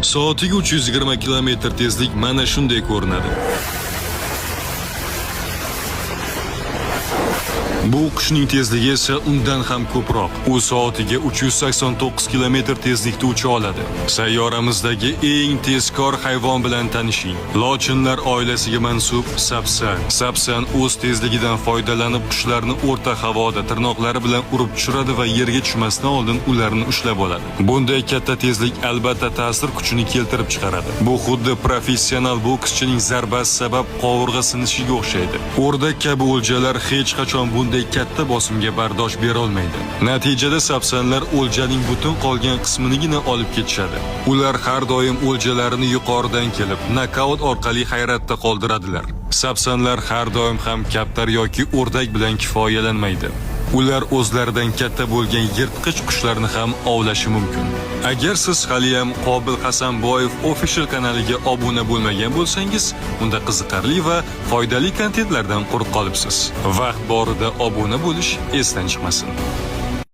Soatiga 320 kilometr tezlik mana shunday ko'rinadi. Bu qushning tezligi esa undan ham ko'proq. U soatiga 389 kilometr tezlikda ucha oladi. Sayyoramizdagi eng tezkor hayvon bilan tanishing. Lochinlar oilasiga mansub sapsan. Sapsan o'z tezligidan foydalanib qushlarni o'rta havoda tirnoqlari bilan urib tushiradi va yerga tushmasdan oldin ularni ushlab oladi. Bunday katta tezlik albatta ta'sir kuchini keltirib chiqaradi. Bu xuddi professional bokschining zarbasi sabab qovurg'a sinishiga o'xshaydi. O'rdak kabi o'ljalar hech qachon bunday katta bosimga bardosh berolmaydi. Natijada sapsanlar o'ljaning butun qolgan qisminigina olib ketishadi. Ular har doim o'ljalarini yuqoridan kelib, nokaut orqali hayratda qoldiradilar. Sapsanlar har doim ham kaptar yoki o'rdak bilan kifoyalanmaydi. Ular o'zlaridan katta bo'lgan yirtqich qushlarni ham ovlashi mumkin. Agar siz haliyam Qobil Hasanboyev official kanaliga obuna bo'lmagan bo'lsangiz, unda qiziqarli va foydali kontentlardan quruq qolibsiz. Vaqt borida obuna bo'lish esdan chiqmasin.